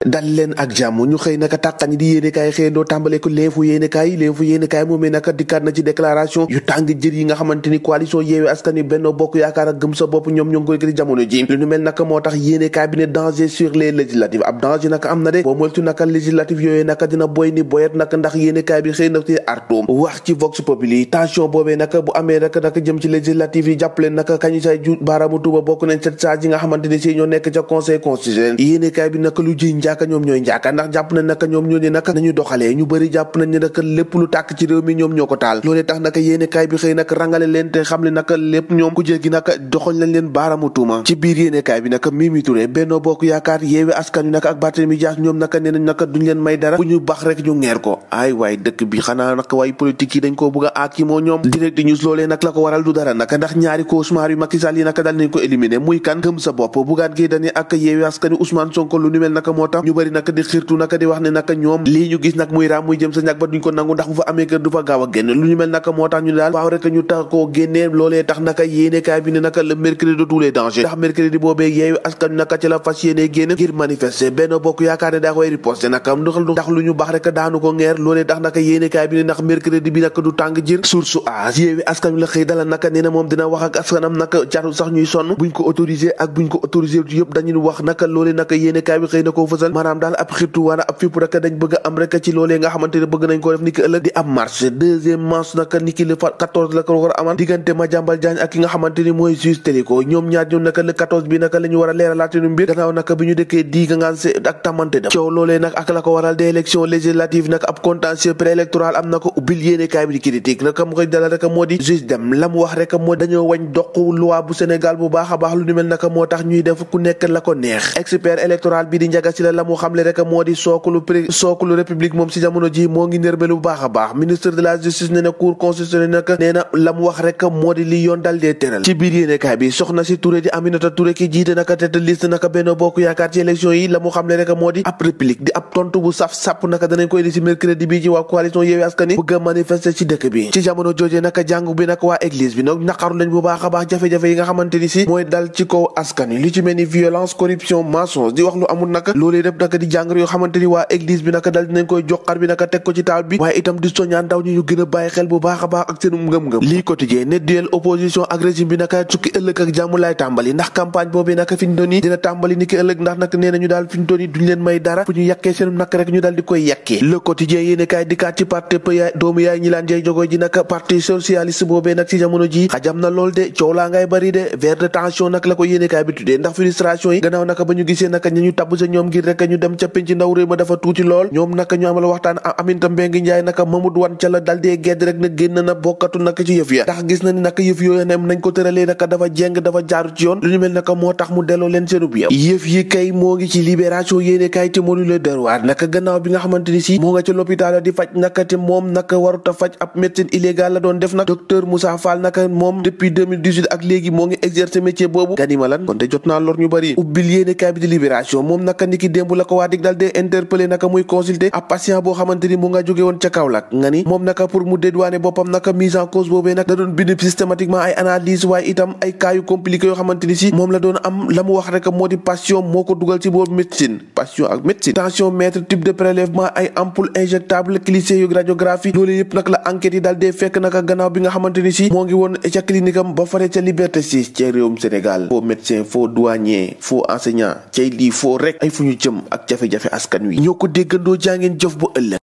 dal leen ak jàmm ñu xëy naka tàqañ di yéenekaay xëyandoo tàmbale ko L'Info yéenekaay moomee naka dikkaat na ci déclaration yu tàng jër yi nga xamante ni coalition Yewwi Askan Wi Benno Bokk Yaakaar ak Gëm Sa Bopp ñoom ñoo ngi koy jamono ji lu ñu mel naka moo tax yéenekaay bi ne danger sur les législatives ab danger naka am na de boo moytu naka législative yooyu naka dina boy ni boyet naka ndax yéenekaay bi xëy na ci artu wax ci Vox Populi tension boobee naka bu amee naka jëm ci législative yi jàppaleen naka kañu say ju baaraamu tuuba bokk nañ ca saa yi nga xamante ni si ñoo nekk ca conseil constitutionnel yéenekaay bi naka lu ji njaaka ñoom ñooy njaaka ndax jàpp nañ naka ñoom ñoo ne naka nañu doxalee ñu bëri jàpp nañ ne naka lépp lu tàkk ci réew mi ñoom ñoo ko taal loolee tax naka yéenekaay bi xëy naka rangale leen te xam ne naka lépp ñoom ku jéggi naka doxal nañ leen baaraamu tuuma ci biir yéenekaay bi naka Mimi Touré Benno Bokk Yaakaar Yewwi Askan Wi naka ak Barthélémy Dias ñoom naka nee nañ naka duñ leen may dara bu ñu bax rek ñu ngeer ko ay waay dëkk bi xanaa naka waay politique yi dañ koo bëgg a aaki moo ñoom Direct News loolee nag la ko waral du dara naka ndax ñaari cauchemar yu Macky Sall yi naka dal nañ ko éliminer muy kan Gëm Sa Bopp Bougane Gueye Dany ak Yewwi Askan Wi Ousmane Sonko lu ni mel naka moo tax ñu bëri naka di xirtu naka di wax ne naka ñoom lii ñu gis nag muy raam muy jëm sa ñàkk ba duñ ko nangu ndax bu fa amee kër du fa gaaw a génn lu ñu mel naka moo tax ñu daal waaw rek ñu tax koo génnee loolee tax naka yéenekaay bi ne naka le mercredi de tous les dangers ndax mercredi boobee Yewwi Askan Wi naka ci la fas yéene génn ngir manifester Benno Bokk Yaakaar ne daa koy riposter naka ndax lu ñu baax rek daanu ko ngeer loolee tax naka yéenekaay bi ne ndax mercredi bi naka du tàng jër source a Yewwi Askan Wi la xëy dalal naka nee na moom dina wax ak askanam naka jarul sax ñuy sonn buñ ko autorisé ak buñ ko autorisé yëpp dañuy wax naka loolee naka yéenekaay bi xëy na koo fësal maanaam daal ab xirtu wala ab fipp rek dañ bëgg a am rek ci loolee nga xamante ne bëgg nañ koo def ni ki ëllëg di am marche deuxième marche naka ni ki le 14 la ko war a amal diggante Madiambal Diagne ak ki nga xamante ni mooy juge Téliko ñoom ñaar ñoom naka le 14 bi naka la ñu war a leeralaat seen mbir gannaaw naka bi ñu dëkkee di gangaanse ak tamante dem coow loolee nag ak la ko waral des élections législatives nag ab contentieux préélectoral am na ko ubbil yéenekaay bi di critique naka mu koy dalal rek moo di juge dem la mu wax rek moo dañoo wañ doq loi bu Sénégal bu baax a baax lu ni mel naka moo tax ñuy def ku nekk la ko neex expert électoral bi di njaga si la mu xamle rek moo di sookulu république moom si jamono ji moo ngi nërmelu bu baax a baax ministre de la justice ne na cour constitutionnelle nag nee na la mu wax rek moo di li yoon dal dee tëral ci biir yéenekaay bi soxna si Touré di Aminata Touré ki jiite naka tête de liste naka Benno Bokk Yaakaar ci élection yi la mu xamle rek moo di ab réplique di ab tontu bu saf sàpp naka danañ koy di si mercredi bi ci waa coalition Yewwi Askan Wi bëgg a manifester ci dëkk bi ci jamono jooje naka jàngu bi naka waa église bi nag naqaru lañ bu baax a baax jafe-jafe yi nga xamante ni si mooy dal ci kaw askan wi li ci mel ni violence corruption mensonge di wax lu amul naka loolee def naka di jàngoro yoo xamante ni waa église bi naka dal dinañ koy joxar bi naka teg ko ci taal bi waaye itam di soññaan ndaw ñi ñu gën a bàyyi xel bu baax a baax ak seen ngëm-ngëm lii quotidien ne duel opposition ak régime bi naka sukki ëllëg ak jàmm laay tàmbali ndax campagne boobu naka fi ñu doon yi dina tàmbali ni ki ëllëg ndax nag nee nañu daal fi ñu doon yi duñ leen may dara fu ñu yàkkee seen nak rek ñu daal di koy yàkkee le quotidien yéene kaay dikkaat ci parti yaay doomu yaay ñi laan jey jogoy ji naka parti socialiste boobee nag ci jamono ji xajam na lool de coow laa ngay bari de vers de tension nag la ko yéene kaay bi tuddee ndax frustration yi gannaaw naka ba ñu gisee naka ñu tabb sa ñoom ngir rek ñu dem ca penc ndaw réew ma dafa tuuti lool ñoom naka ñu amal waxtaan Aminata Mbengue Ndiaye naka Mamadou Wan ca la dal dee gedd rek na génn na bokkatu naka ci yëf ya ndax gis na ni naka yëf yooyu nem nañ ko tëralee naka dafa jeng dafa jaaru ci yoon lu ñu mel naka moo tax mu delloo leen seenub yëf yi kay moo ngi ci libération yéene kay te mënu la dërwaat naka gannaaw bi nga xamante ni si moo nga ca l'hôpital di faj naka te moom naka waruta faj ab médecine illégale la doon def nag docteur Moussa Fall naka moom depuis 2018 ak léegi moo ngi exercer métier boobu ganima lan kon te jot naa lor ñu bari ubbil yéene kay bi di libération moom naka niki démb la ko waa dig dal dee interpellé naka muy consulter ab patient boo xamante ni mu nga jóge woon ca Kaolack nga ni moom naka pour mu dédouaner boppam naka mise en cause boobee nag da doon bind systématiquement ay analyse waaye itam ay cas yu compliqué yoo xamante ni si moom la doon am la mu wax rek moo di passion moo ko dugal ci boobu médecine passion ak médecine tension mètre type de prélèvement ay ampoule injectable cliché yu radiographie loolu yëpp nag la enquête yi daal dee fekk naka gannaaw bi nga xamante ni si moo ngi woon ca clinique am ba fare ca Liberté 6 ca réewum Sénégal faux médecin faux douanier faux enseignant cay lii faux rek ay fu ñu jëm ak jafe-jafe askan wi ñoo ko déggandoo jàngeen jëf bu ëllëg